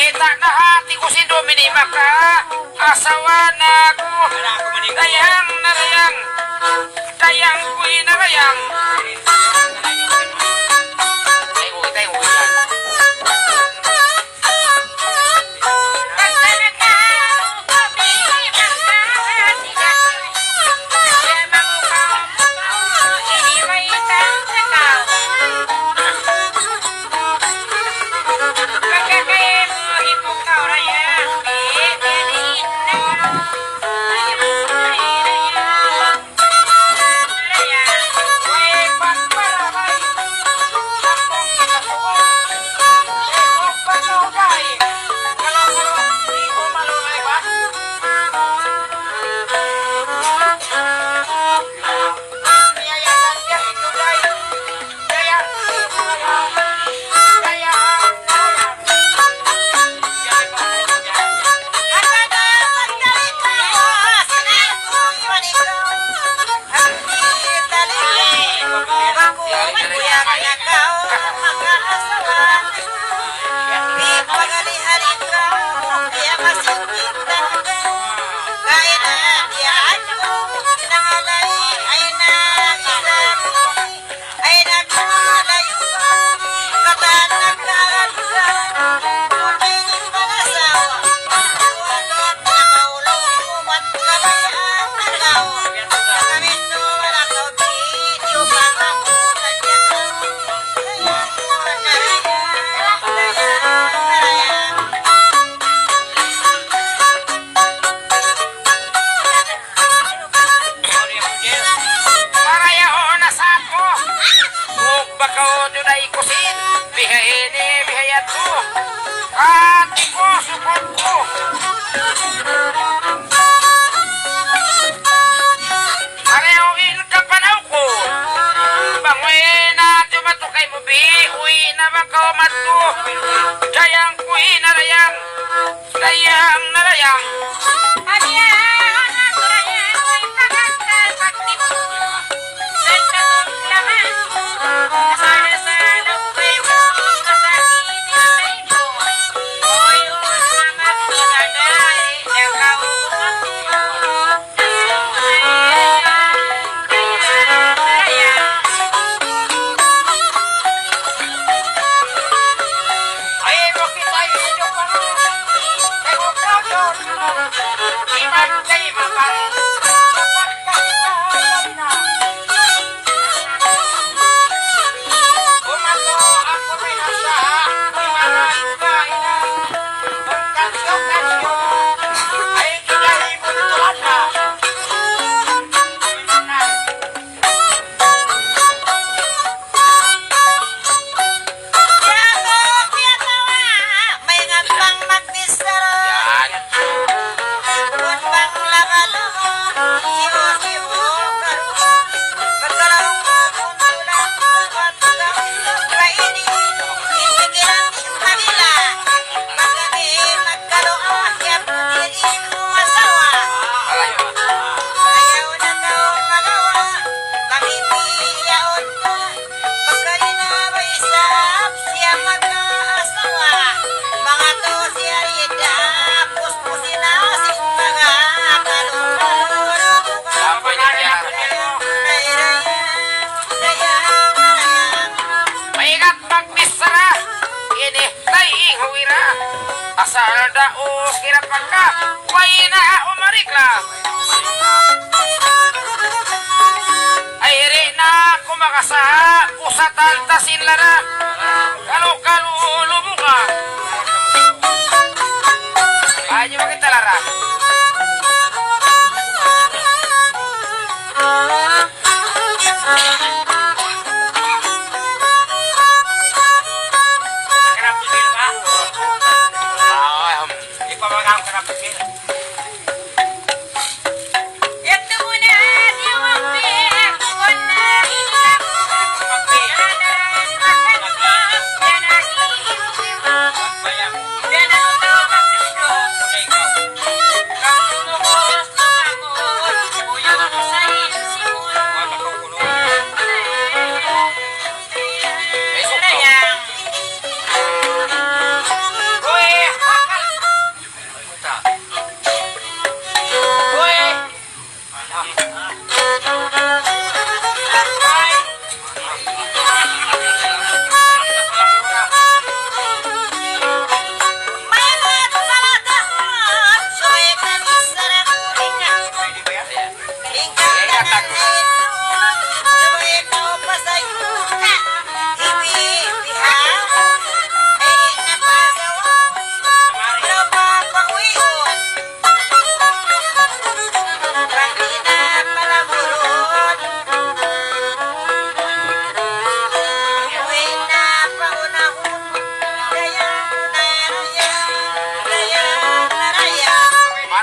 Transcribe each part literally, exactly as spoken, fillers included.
Kita' na hati ku sin dumini maka asawa naku. Dayang na dayang, dayang ku ina dayang. Marayaw na sa aku. Bukbakaw juday ku sin. Biha ini, biha yadtu. Hati ku, sukut ku. Marayaw in kapanaw ku. Bang way na jumatu kaymu bi, uwi' na ba kaw madtu. Dayang ku ina dayang. Dayang na dayang. Maingat magbichara, ini tay in huwira. Asal da ukira pagka, way na umarik la. Ay, di' na aku makasaha, kusatan ta sin lara. Kalu-kalu lubu ka. Ayaw makita lara.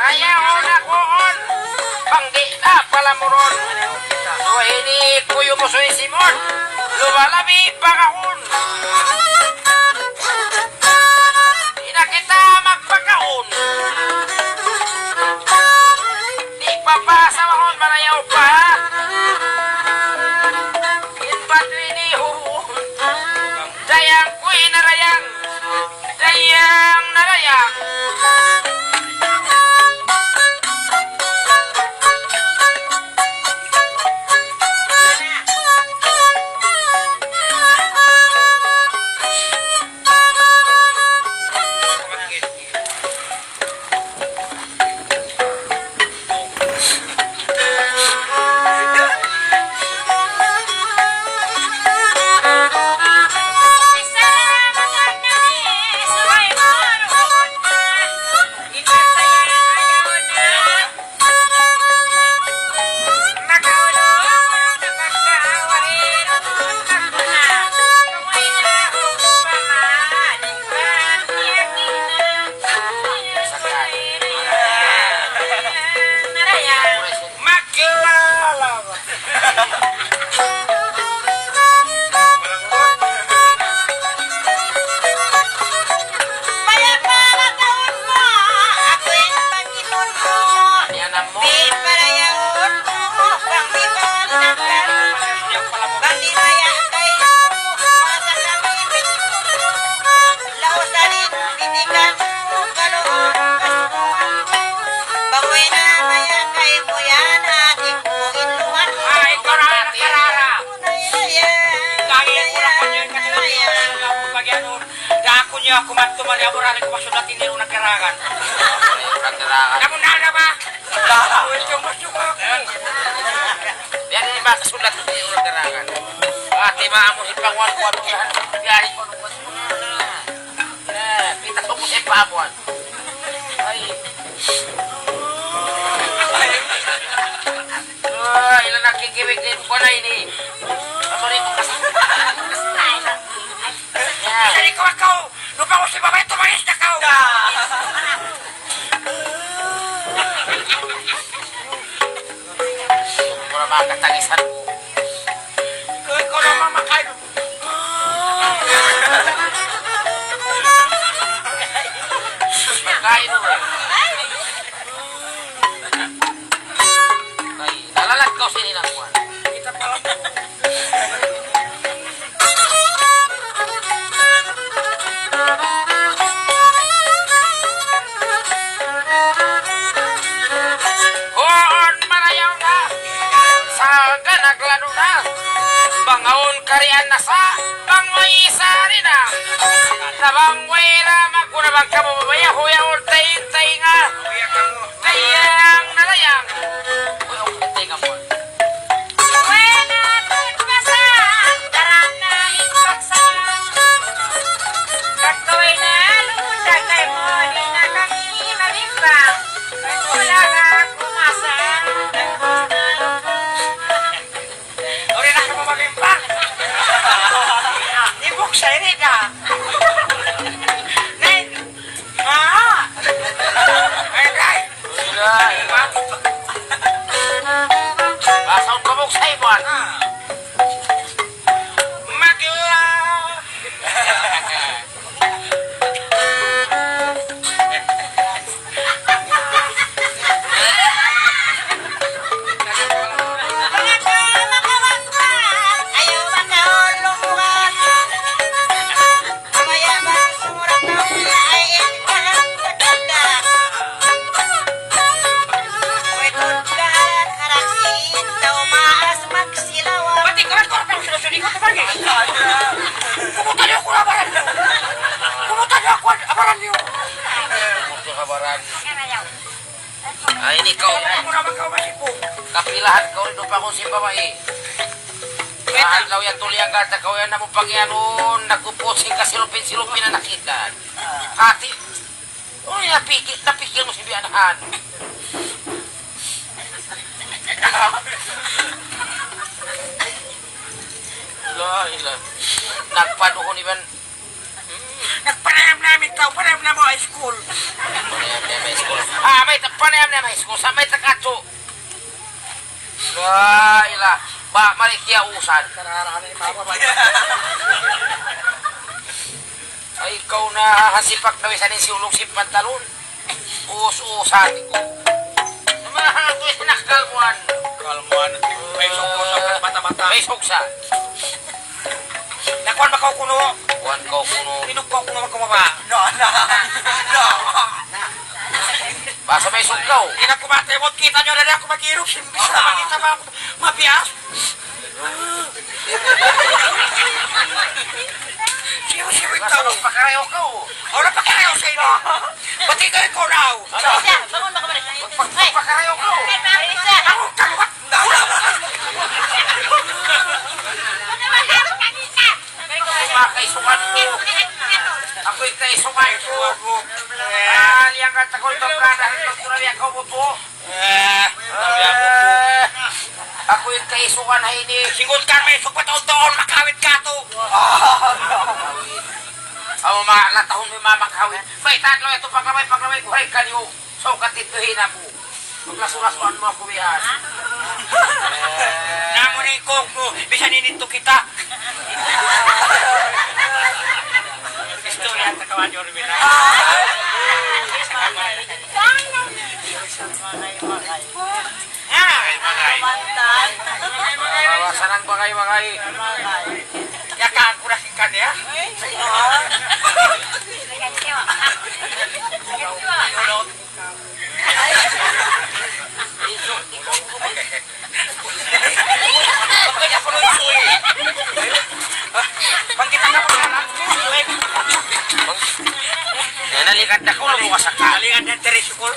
Ayaw na kuun, bang di' na palamurun. So, ini kuyu' mu suy simon, luwalabi pagkaun. Di' na kita magpakaun. Di' pa pasawahun, marayaw pa. In batu ini hurun. Dayang kuy na dayang. Dayang na dayang. Makilala ba? Maya pala taun mu, aku in pangilun mu. Yan ang mo. Di' pala yaun mu, bang di' ba nagkal-, bang di' maya kay mu, masa kami. Law sa di' bitikan, kalu, bang way na maya kay mu yan, hati ku in luwan. Ay, ikaw na, nakarara. Kaya ko na kanya yung katiwala yung mga bagian nun. Dako niya ako madtu mari aburan ko masulat ini rin nagkaragan. Nagkaragan. Namun na na ba? Ito, masulat ako. Yan yung mga sulat ini rin nagkaragan. Ate, maamu, hipanguan ko, ano yan? Biyahe ko, ano ko, ano ko. Eh, kita ko po sa ipabuan. Ay. Ay, ilan nakikiwig din ko na ini. Ano rin ko kasi? Yan. Sari ko ako. Lupa ko si babae, tumangis na ka. Wala makatangisan mo. Ikaw, ikaw naman makain. Kain mo. Ay, nalalat ka sa hinang mo. Kita pala. Kuun marayaw na, sa ganag lanu na, bang awn karian na sa, bang way sari na. Na bang way na maguna bang kamu babaya, huya ul taing tainga. Dayang na dayang. Huya ul tainga mo. Uri na kamu mabimbang. Ibuk sa ini ka. Nay. Ah. Ay, ay. Sila. Basa ang kabuk sa iban. Ah. Magla. Mati ka, mati ka, mati ka, mati ka, mati ka. Kumutan niyu aku abaran. Kumutan niyu aku abaran niyu. Kumutan abaran. Ah, ini kaw. Kapilahan kaw rin pa kung si babae. Lahat law yan tulian ka, ta kaw yan na mo pag-ianun, nagpupusing ka, silupin-silupin na nakita. Hati. Oh, napikil, napikil mu si biyanan. La ilaha. Nagpaduhun iban. Nagpanayam namin Tau panayam na mu high school. Panayam na mu high school. Ah, mayta' panayam na mu high school? Sa' mayta' katu'? La ilaha. Ba, mari kiyausan. Ay, ikaw na, hasipak na, misan in siyulung sin pantalon. Us-usan ku. Mahal tu in akkal mu yan. Akkal mu yan. May suksa sa bata-bata. May suksa. Nakuan ba kaw kunu'? Kuan kaw kunu'. Inuk kaw kunu' ba kaw maba? No, no. No. Basa may sugkaw. Ina ku mati, mut kita' niyu na aku mag-iruk, simbis na mangita ba, mabiyas. Siyu, siyu, ikaw. Basa magpakarayaw kaw. Aw, nagpakarayaw sa ina. Pati kaw ikaw na. Ano? Siya, bangun, bangun, bangun. Pag-, pag-, pagpakarayaw kaw. Ako, kaluwat. Makaisukan ku. Aku in kaisukan ku. Ah, liyakat aku in kabrada, in kabrada, aku buto. Eh, aku in kaisukan ha ini. Singgut kan may sukat taon-taon makawit katu'. Amu ma, natahun mi mamakawit. May tatlo ito paglabay, paglabay ku, hay kaniyu. So, katituhin aku. Maglasu-lasuan mu aku bihan. Namu ni kung mu, bisan ini tu kita. Istorya ta kawan, Jorvin. Ah, sanang bagay-bagay. Ya, kakulas ikan ya. Yan, nalikat na ko, lumuwas ka. Nalikat na, teres ko.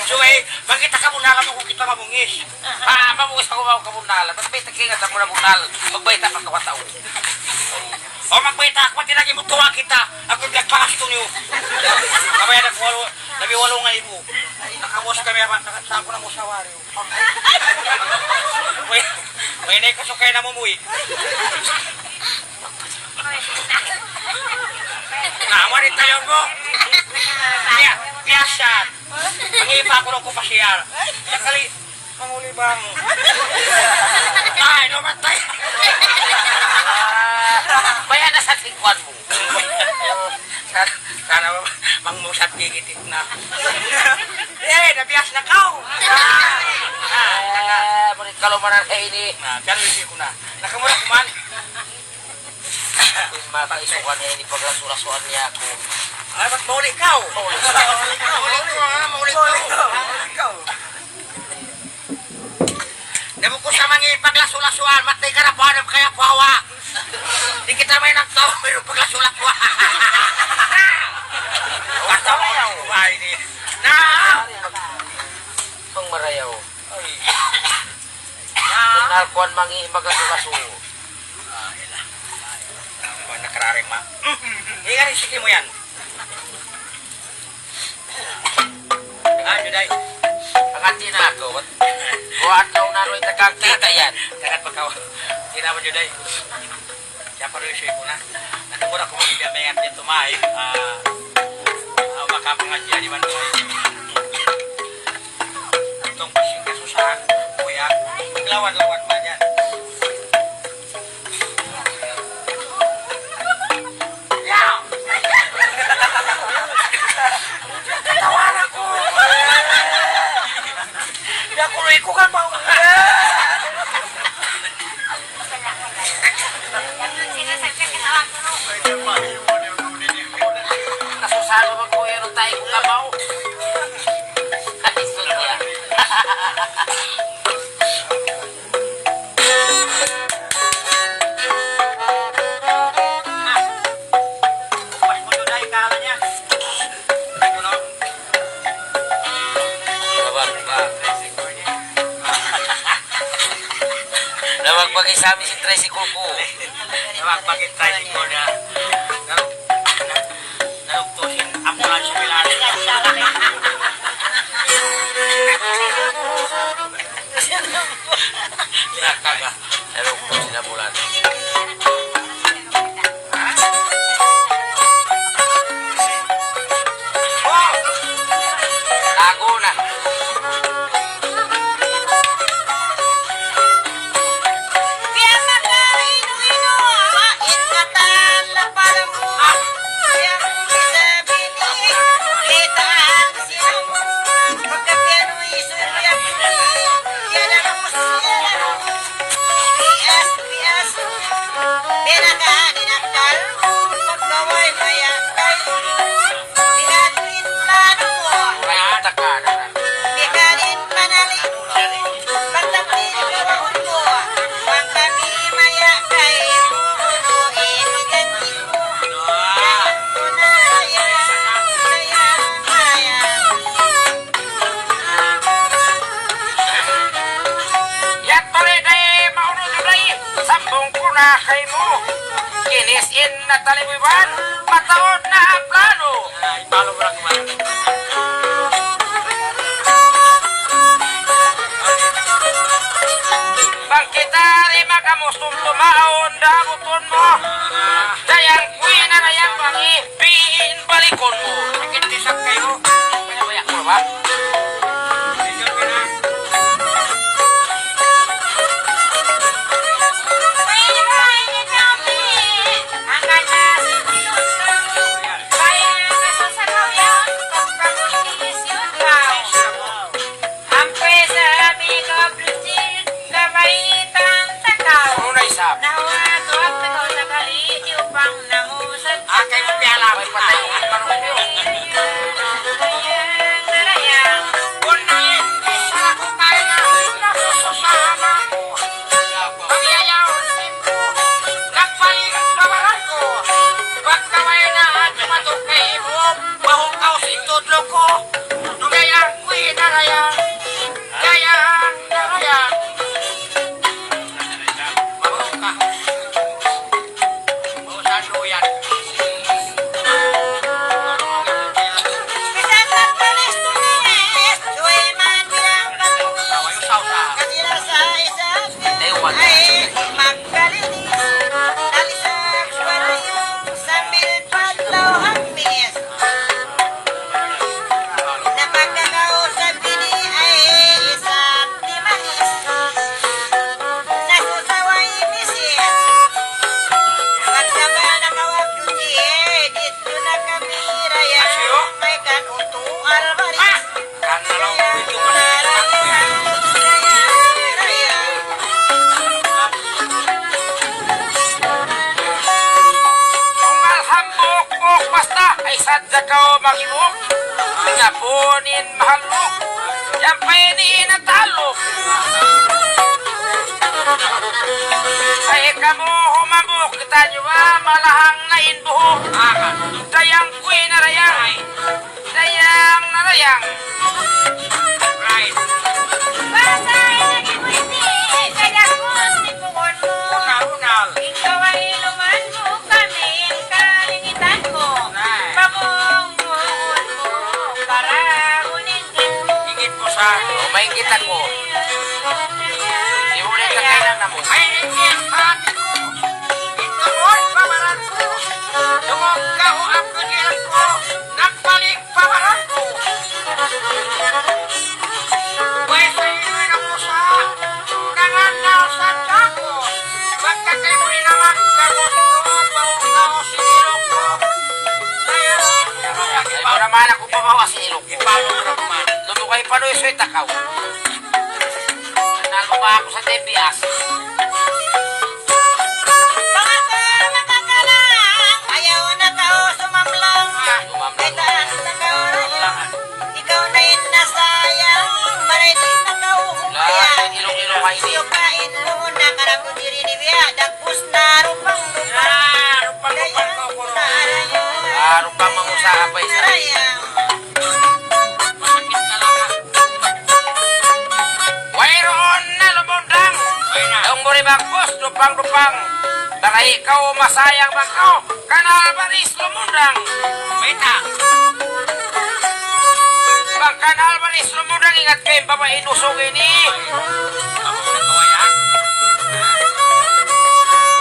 Subay, bang kita kabunnalan, aku kita mabungis. Ah, mabungis aku, mau kabunnalan. Ba't may takingat aku na bunnal? Magbayta' pa kawatao. O, magbayta' aku, pati lagi mu tuwa kita. Aku bilang pangas tu niyu. Kami ada walu, labi walu nga ibu. Nakamuas kami apa? Naka-, sa aku na mu sawari. Uy, uy, na ikasukay na mu, uy. Na, mari tayo mo. Biya-, biya' sa. Mangipa aku na ku pasiyal. Sakali, manguli bang. Ay, namatay. Bayan na sa tingkuan mu. Sana, sana mangmusat gigit na. Eh, nabiyas na kaw. Ah, ah, ah. Eh, murid kalumanan sa ini. Na, pero isi ku na. Nakamura ku man. Makaisukan niya ini paglasu-lasuan niya aku. Ay, ba't mauli kaw? Mauli kaw, mauli kaw. Mauli kaw. Namu ku sa mangi paglasu-lasuan, matay ka na pa, ano kaya pawa? Di' kita may nagtawa, mayroon paglasu-lasuan. Ang tawa niya, oh, ay, di. Na! Ang marayaw. Ay. Na! Ang nalkuan mangi paglasu-lasu. Ah, ila. Ang nakararima. Ika rin, sige mu yan. Ah, Juday. Pangati na aku. Buat kau naroy takakita yan. Takat pa kaw. Di' na man, Juday. Siya pa rin siya ko na. Natumura ko, hindi may at nito, may. Ah, ah, makapangadya di man to. Itong pasing kasusahan, kuya. Maglawad-lawad man yan. Katawa na ku. Di' aku luwi ku kan, bang. Nasusahan naman ku, eh, nung tayo kong kabaw. Ay, sus, yan. Mas mo doon ay kahalan niya. Ano, no? Nabagba. Nabagba kay Sammy sin tricycle ku. Nabagba kay tricycle niya. Nalugto sin ambulance sa Pilar. Nakaga. Nalugto sin ambulance. Dinaga, dinakdal, pagkaway mayakay. Dinaga in plano mu. Ay, takaran. Dinaga in panali. Pagtapin kawahun mu. Pagkami mayakay. Unu in janji' mu. Janji' mu na ya, na ya, na ya. Yadtu ri day maunu juday, sambung ku na kaymu. Kinis in na talibuban, mataud na plano. Bang kita ri makamustum tumaun, dabutun mu. Dayang kuy na dayang bangi. Bin balikun mu. Sakit di sakay mu. Kaya bayak mu ba? Ampe sa mi ko blujin, kabaitan takaw. Unu na isab? Nawa ko at takaw sakali, di upang namu sa. Akay mu piyalam. Ay, patay. Narayang. Kung nalipis sa ako tayo na, nasususama ko. Pagyayaw, simpo. Nagbalik ang pamaran ko. Pagkaway na at matukay mo, mahungkaw si tudlo ko. Nung kaya kuy narayang. Dayang, dayang. Mabuka. Busa duyan. Bisan magtulis-tulis, duwe man bilang pagtulis. Kasi nasa isa, ay, magkalinis. Nalisan, suwaliyo, sambil padlaw hangmis. Napagkakausap ini ay isab di manis. Nasusawa in misis. Pagkabal na kawag duti, eh, dito na kami raya. Asyo? May kan Utu Alvarez. Ah! Kan na lang, video ko na. Raya, raya, raya. Unggal hambuuk-buuk basta, ay sadja kaw magibuk. Nga punin mahalluk. Yan pa ini inataluk. Ay kamu humambuk, kita nyo ba malahang na in buhuk. Dayang kuy na dayang. Dayang na dayang. Right. Basa ini kuy ni, kaya ko si pugon mo. Unal, unal. Ikaw ay luman mo kami, kalingitan mo. Right. Pabungbuhon mo, para unin ka mo. Ingit ko sa. O, maingit aku. Iulit na kailan na mo. Ay, ingit, hati ko. Ito mo, pamaran ko. Dumog ka, o, ako, diyan ko. Nagbalik. Pamaran ku. Way sa ilu na mu sa nangan na sa dako. Magkakay mu rin naman ka gusto, bawa ka o sinilok ko. Kaya, kaya, kaya, Ay, wala man aku pabawa sa ilok ko. Ipalo na naman. Lumukay pa doon, isuy takaw. Nalba aku sa T V S. Manga makakala, ayaw na kaw sumamlang. Sumamlang. Kita na kaw rayo. Ikaw na in nasayang, maray di na kaw humaya. Lain, ilong-ilong ay di. Siyukain mu na karago diri di biya, dagpus na rupang-rupang. Ah, rupang-rupang ko, ko. Dayon na rayo. Ah, rupang mangusaha pa isa. Narayang. Wayruun na lumundang. Way na. Daung buri bang boss, dupang-dupang. Bang ikaw masayang bang kaw, kanal baris lumundang. Mayta'? Bang kanal baris lumundang, ingat kaw in babai in usug ini.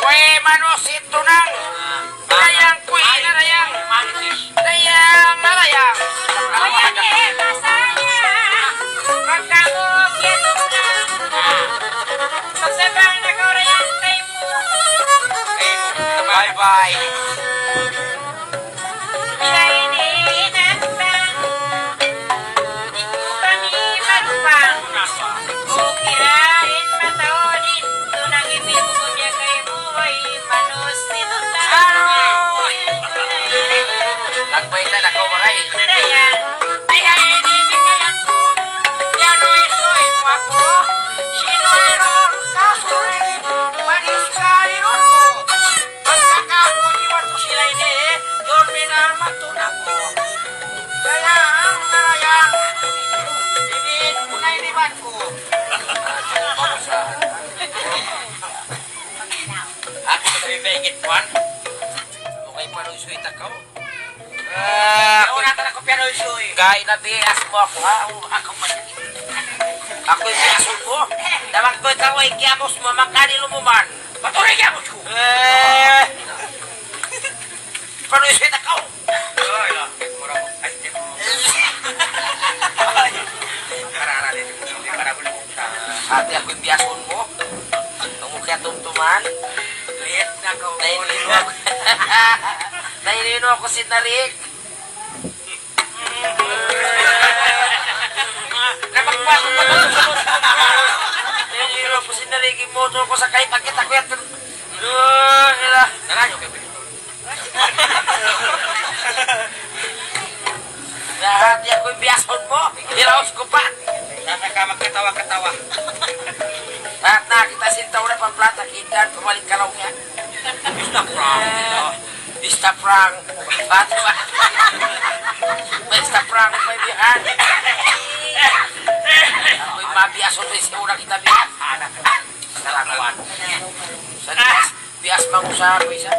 Way manus in tunang. Dayang kuy na dayang. Dayang na dayang. Kuya ni, masaya. Pagkabog yan. Pagsabang na ko dayang time mo. Bye-bye. Biya ini inantang. Kami marupang. Ukira in mataud in. Tunang ipibubun niya kay buhay manus. Aku sa' tabi' pa ingit kuwan. Okay, panuysuy ta kaw. Ah, aku na, aku piyanuysuy. Gay na bias mu aku, ha? Aku pa. Aku in bias mu. Dapat ku ikaw, ay, kiyabus mu, magkani lumuman. Patuloy kiyabus ku. Eh. Panuysuy ta kaw. Ay, la. Ay, mura mo. Ay, di mo. Ay. Para, para, di, di, para mo na. Hati aku in bias mu. Kamu kiyatumtuman. Liit na kaw. Nainino aku. Nainino aku sin narik. Napagpasok pa ito. Nainino aku sin narik in motor ku sakali pagkita' ku yan. Duh, ila. Narayo kayo. Lahat yan, kung biyason mu, hiraus ku pa. Nasa ka magkatawa-katawa. Lahat na kita sin tau na pamplata, kitan, pabalik ka laung yan. Bista prank. Eh, bista prank. Basta ba? Basta prank, may bihan. Ako'y mabiyason rin sa una kita bihan. Anak. Salamat. Sa' bias, bias mangusaha ku isa.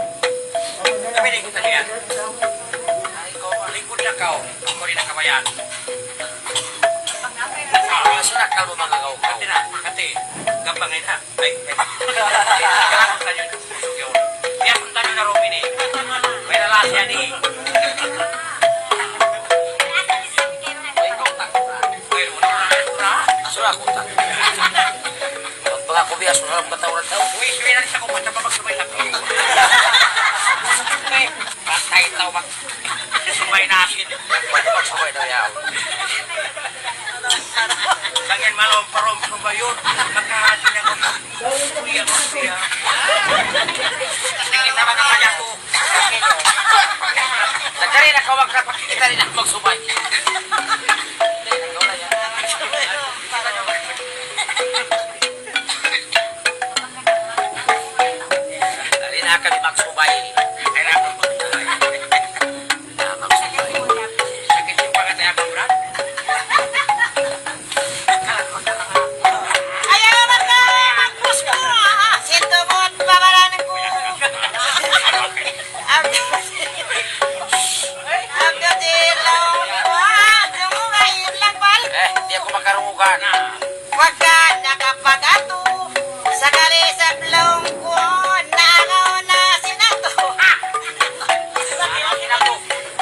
Kami na kita niya. Ay, ko, lingkod na kao. Ako rin ang kabayan. Ah, sinakal mu manga kao-kao. Kati na, kati. Gampang na. Ay, ay. Biya' punta nyo na rin ini. May lalaki yan eh. Ay, ikaw, takot na. Ay, wala na, wala. Asura, takot na. Pag ako biya', sumurang katawran tau. Uy, suwi na rin sa kumpanya, pagsubay na. Uy, patay tau, mag-, subay na asin. Pagsubay na yaw. Tangan malom, parom, subay yun. Makahati na ko. Uy, ako siya. Sige, tama ka pa dyan, oh. Nagkari na kawag ka, pakikita rin ako magsubay. Dari na kami magsubay. Kaya na ako magsubay. Na magsubay. Sakit yung pangatay, Abang Brad. Ayaw na kayo magpusko, ah, sintugot pa pala ni po. Abdul, Abdul, ilaw. Ah, dungugan, ilaw, pal. Eh, di' aku makarungugan. Wag ka nakapag-ato, sakali sa plong ko, nakaw na sinato.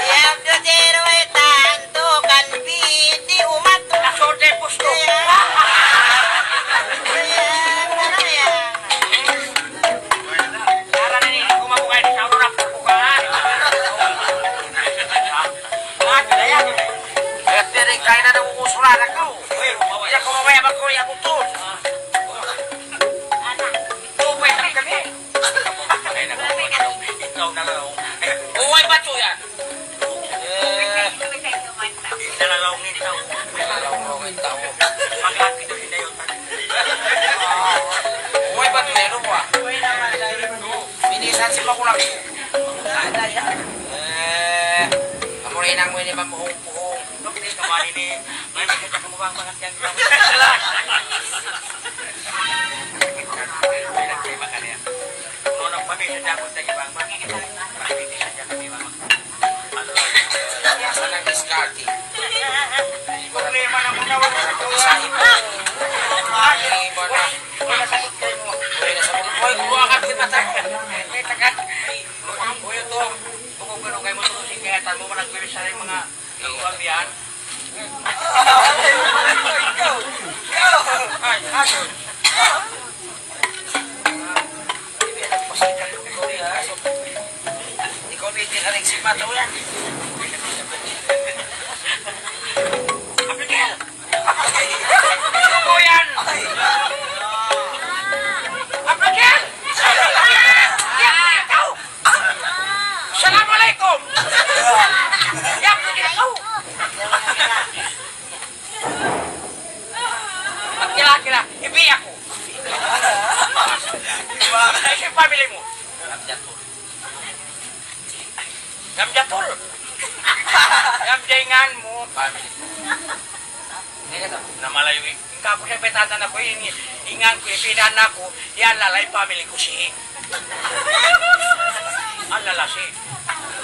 Yabdo jero ay tanto kan piti umato. Nasorte pusto. Ayan. Ayan, ayan. Nara na ni, kumabukay ni Sauro na pupukahan. Kaya tiyan ay kain na nangungusuran ako. Uy, mabaya. Kaya kung mabaya, magkuri ako to. Tupay na kami. Ay, naku, ikaw na lang. Uy, bato yan. Eh. Nalalaw ng tao. Nalalaw ng tao. Maglapit ang hinayotan. Uy, bato yan, ano ba? Minisan si magulang. Eh, amu rin ang muli mamuhong-puhong. Hindi ka mali ni, may mga kamukhang mga tiyan. Ano nang pamilya dyan, kung tayo bang, bakit kita nang pamilya dyan, kami bang? Asa na diskarte? Problema na muna, wala na. Sa iba. Iba na. Wala na sa problema. Wala na sa problema. Uy, kuha ka, di ba tayo? May taga. Uy, ito. Bukod ka nung kayo mo, sige, kaya tamo mo nagbibisahin mga Ikaw yan. Ay, aso. Ikaw yan, ikaw yan. Ikaw yan, ikaw yan. Ikaw yan, ikaw yan. Abigail! Ikaw yan! Abigail! Ikaw! Assalamu alaykum. Yap, ikaw. Magkila-kila, ibiya' aku. Ay, si family mu. Gamjatul. Gamjaingan mu. Family. Na malayu' in kaku siya petanan aku ini, ingan ku, ipinan aku, yan lalay family ku si. An lalasi.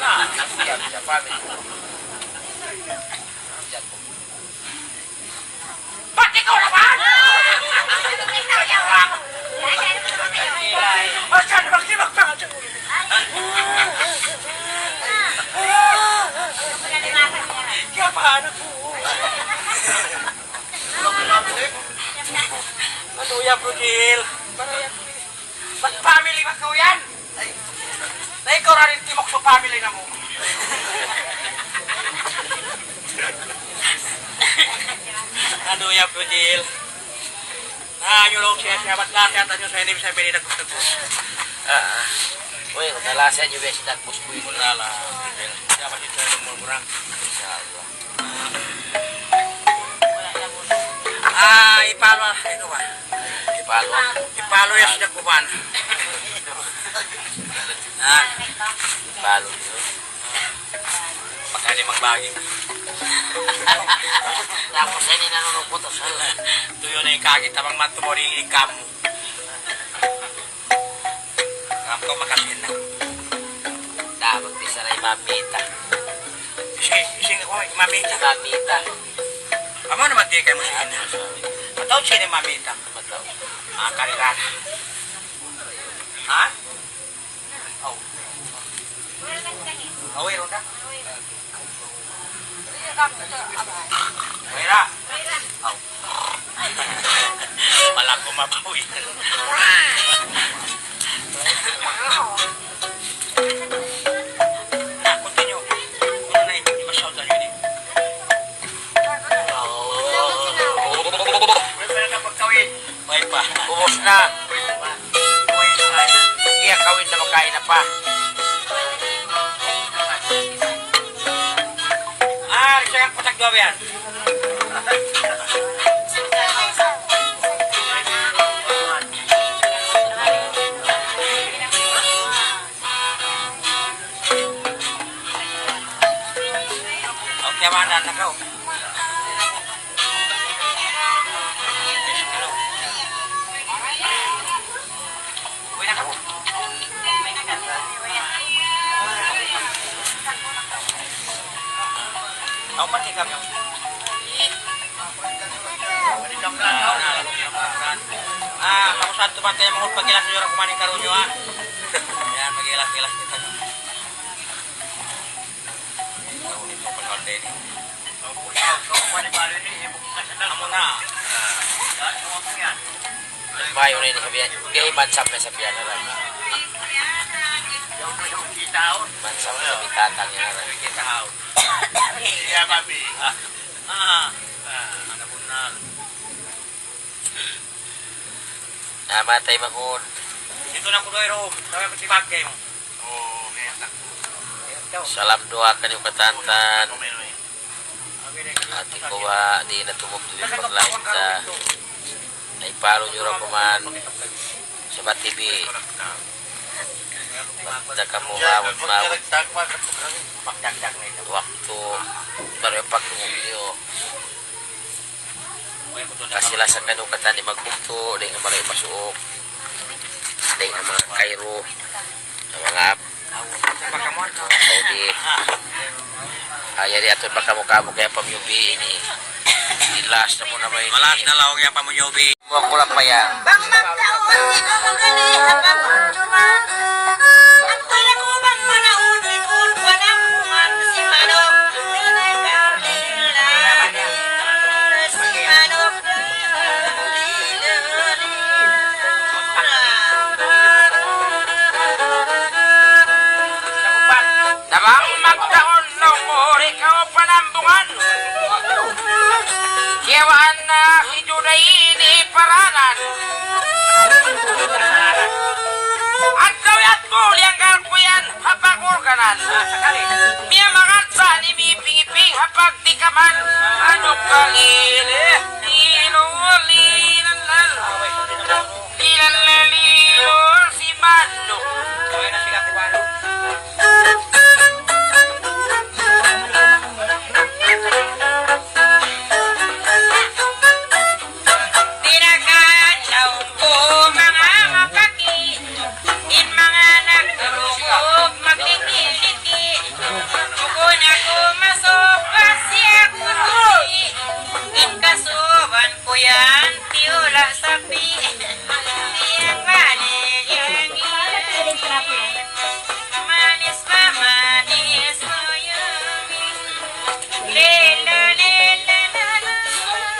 Na, aku yan siya family. Pati kaw naman! Asan ba kinakta ka dyan? Kaya paano po? Ano yan, Bro Gil? Ba't family ba kaw yan? Na ikaw ra in timuksu' family namu'. Ano yan, Bro Gil? Na, yun lang siya, siya. Ba't nga siya, tanyo sa ini, bisa pinili na gusto ko. Ah, ah. Uy, kung nalasa nyo, bes, dagbus ko yun. Wala lang. Siya, pati sa murmurang. Insya Allah. Ah, ipalo, inu ba? Ipalo. Ipalo ya sida kuban. Ah. Ipalo yun. Pakali magbagi. Tapos ini nanunukot sa. Tuyo na ikagi, tabang matubo rin ikamu. Kamu kau makasin na. Da, magbisa na imamita. Isi, isi nga ko, imamita. Imamita. Amu na mati kamu sa ina. Mataw siya ni mamita. Mataw. Ah, karirana. Ha? Aw. Aw, mayroon na. Mayra. Aw. Malago mabawi. Na, continue. Ano na ito? Di ba shout out yun eh? May pala ka pagkawin. May pa. Ubos na. Iya, kawin na makain na pa. Ah, siya ang patagdaw yan. Okay, mana na ka? Aw, pati kami. Ah, kamu satu pati yang mau pagilas nyo ra kumaning karunyo, ha? Yan, magilas-gilas kita. Amu na. Mayu na ini sabihan. Di, mansam na sabihan na lang. Mansam na sabihan tatang niya na lang. Iya, papi. Ah, ah, ah, anak ko na. Ah, matay mahun. Dito na ko doon, Rom. Sabi ko si Bagay mo. Oo, kaya. Salam duwaa kaniyu katantan. Ati ko ba, di' na tumugtug in pag-live ta. Na ipalo niyu ra kuman. Sa Batibi. Basta kamu maabut, maabut. Waktu, baru pagtunggu niyu. Kasi lasa kaniyu katan di' magbugtu', di' na malay masuuk. Di' na manga Cairo, na manga Saudi. Ah, yari atud ba kamu, kamu kaya pamiyubi ini. Di' last na mu na ba ini? Malas na laung yan pamiyubi. Wa kula pa ya. Bang magtaud ikaw magali ha pagkunjuman. At pala ko bang manaud ikul panampungan si manuk. Tinay ka lila, si manuk. Tabang magtaud na umur ikaw panambungan. Kiyawaan na hi Juday ini paranan. Adlaw yadtu liyanggal ku yan ha pagurganan. Miyamagan sa ni miping-iping ha pagtikaman. Anu kalili, lilo, lilal, lilal, lilo, si manuk.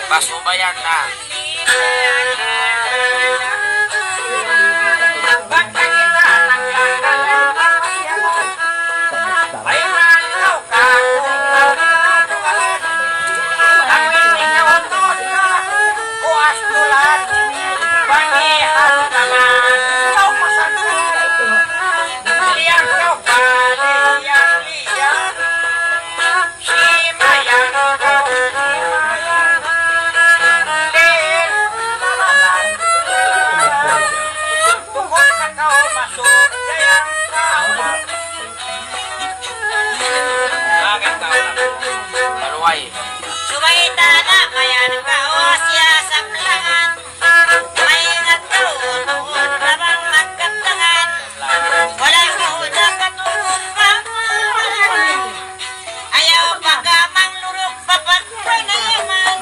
Pasubayan na. Maluway. Subay ta na mayan kaus ya saplangan. Maingat kaw, tuud na bang magkaptangan. Wala' kaw dapat tuud. Ayaw pa ka mangluruk, papagpanayaman.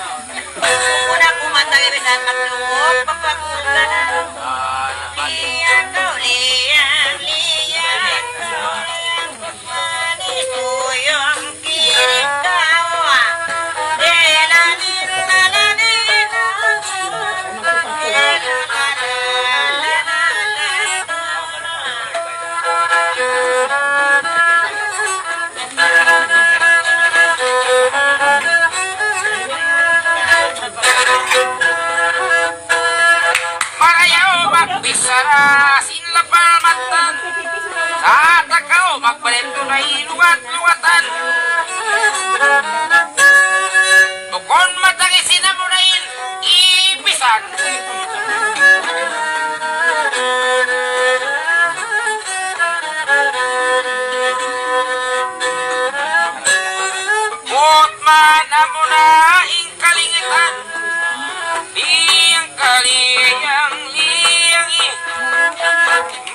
Una ku matay bisan magluruk, papagpanayaman. Liyang kaw, liyang, liyang. Marayaw magbichara sin lapal mattan. Sa' ta kaw magbalik tunay lugat-lugatan. Bukun matangis in amu na in ipisan. Bukun man amu na in kalingitan. Liyang ka liyang, liyang i.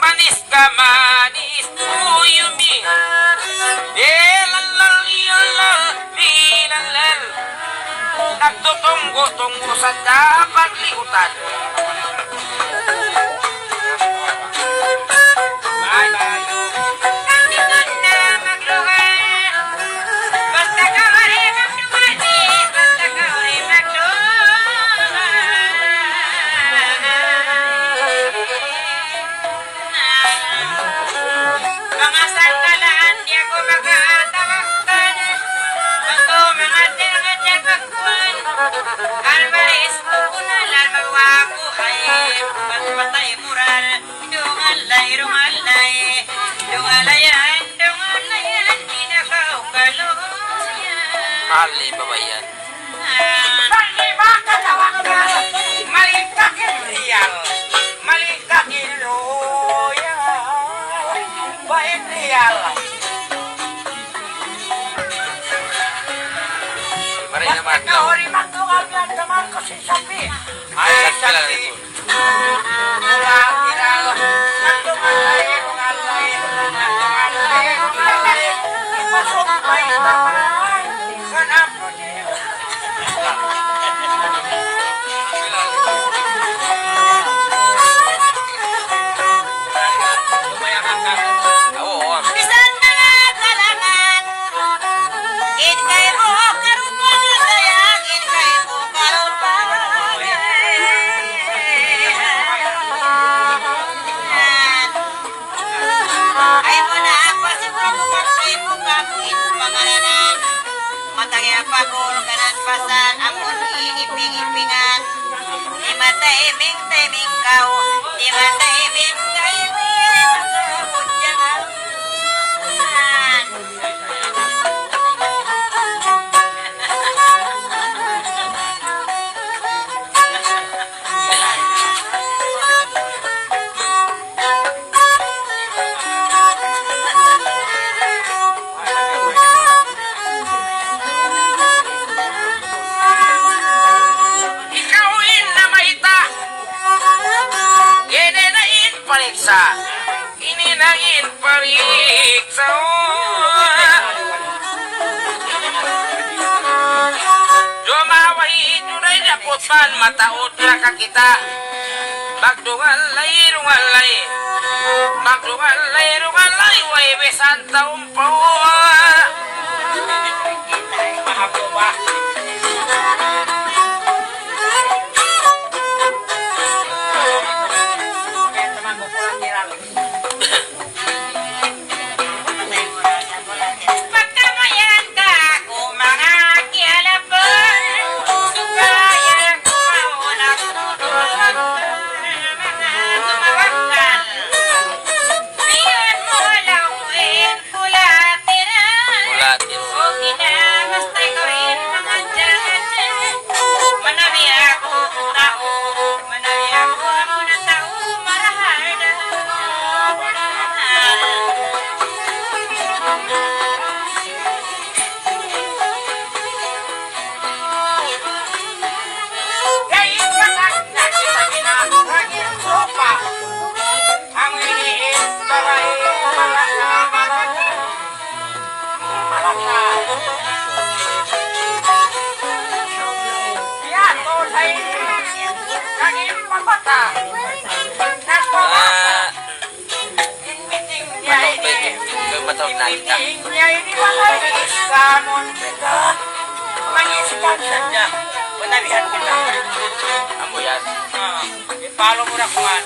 Manis ka manis, uyumi. Lilallal, lilallal, lilallal. Nagtutunggu-tunggu sa dapat lihutan. Bye, bye. Basta kaw di' magdumating, basta kaw di' magdumating. Manga sanggalaan di' aku makatawag. Aku mangadil ngajak kakuan. Always ku kunalan mawa aku ay pagpatay mural. Dungalay, dungalay, dungalayan, dungalayan, di' na kaw kaluyan. Mali babayan. Bang iba ka tawag na, malingkat in riyal, malingkat in riyal, ba in riyal. Maray naman, no? Uri magtungal na naman kasi sabi. Ay, sabi. Misan manga kalangan, in kaymu karupa sayang, in kaymu karupa sayang. Ay mu na aku, sigurado ka, ay mu ka, aku, in pangalanan. Matang ya pagul kanan pasal, amun iping-ipingan. Di' mataiming-taiming kaw, di' mataiming-taiming kaw, jangan. Ikaw in namayta', ini na in pariksa'. Ini na in pariksa'. Dumawa hi Junaid, aput man mataud na kakita'. Magdungan lay, dungan lay. Magdungan lay, dungan lay. Way bisan taumpu'. Pagkamayan ka aku manga kiyalapun, supaya aku mauna manga tumawakkal. Biyan mu laung in kulatiran. Kulatiran. Okay na, basta ikaw in manga jahat. Manabi aku tau. Manabi aku amu na tau marahal da. Ah, manok ba ini? Kaya matawag na kita. Amu yan. Ipalo mu na kuman.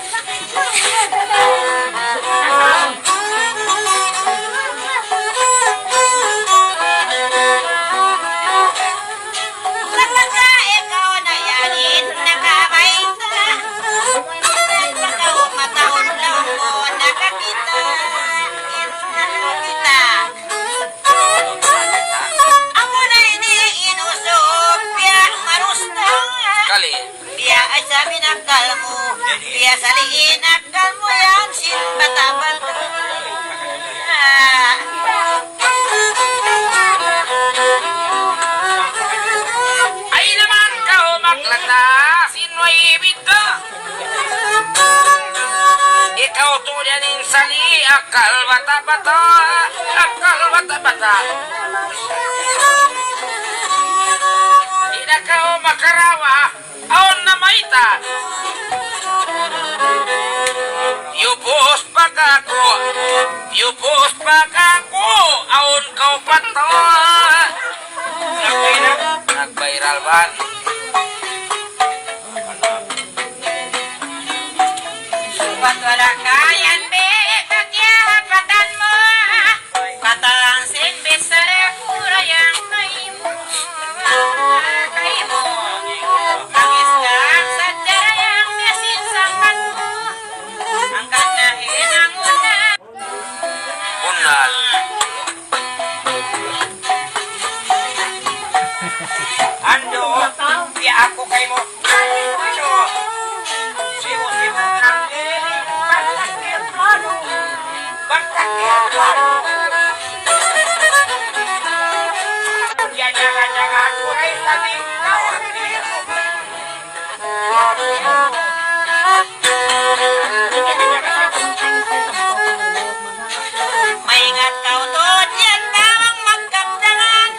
Talaga ikaw na yan in nakabayta'. Ikaw mataon-taon mu nakakita' in nakakita'. Amu na ini in usug biya' marusta. Kali. Biya' sa binakkal mu, biya' sa liin akkal mu yan sin bata'-bata'. Ay naman kaw maglata' sin way bidda'. Ikaw tuud yan in sali' akkal bata'-bata', akkal bata'-bata'. Di' na kaw makarawa. Awn na mayta'. Yupus pa kāku', yupus pa kāku', awn kaw patawa. Nag-viral ba? Subat wala' kayan bi, kiyahapatan mu. Katan sin bichara ku dayang kaymu, kaymu. Mangis ka sadja dayang biya' sin sambat mu. Hangkan na hinangun na. Bunnal. Andu', biya' aku kaymu. Maingat kaw tuud yan bang magkabdangan.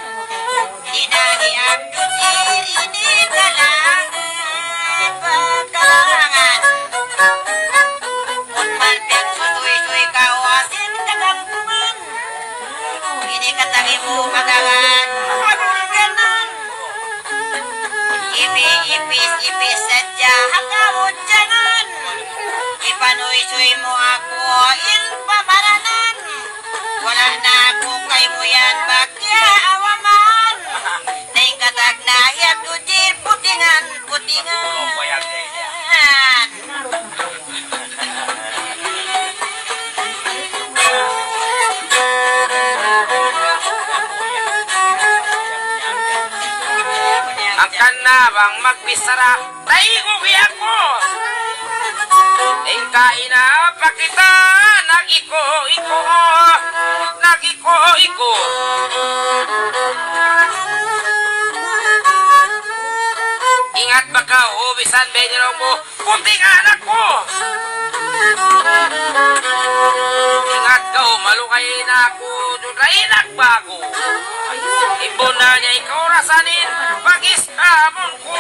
Di' na diyaak tuud diri ini kalangan pagkalangan. Bang man piyagsusuy-suy kaw sin kagampungan, ini katan mu magaran. Ipi-, ipis-ipis sadja ha kabudjangan. Ipanuysuy mu aku in pamaranan. Wala' na aku kaymu yan bagya awaman. Dayn katag na hiyag duji putingan, putingan. Hangkan na bang magbichara, taygu' biya' ku. Ingka ina pa kita, nag-iku-iku, nag-iku-iku. Ingat ba kaw, bisan biya' diin mu, puting anak ku. Ingat kaw, malugay na aku, duun da in nagbago. Imbuna niya ikaw rasanin, pag-is-, amun ku.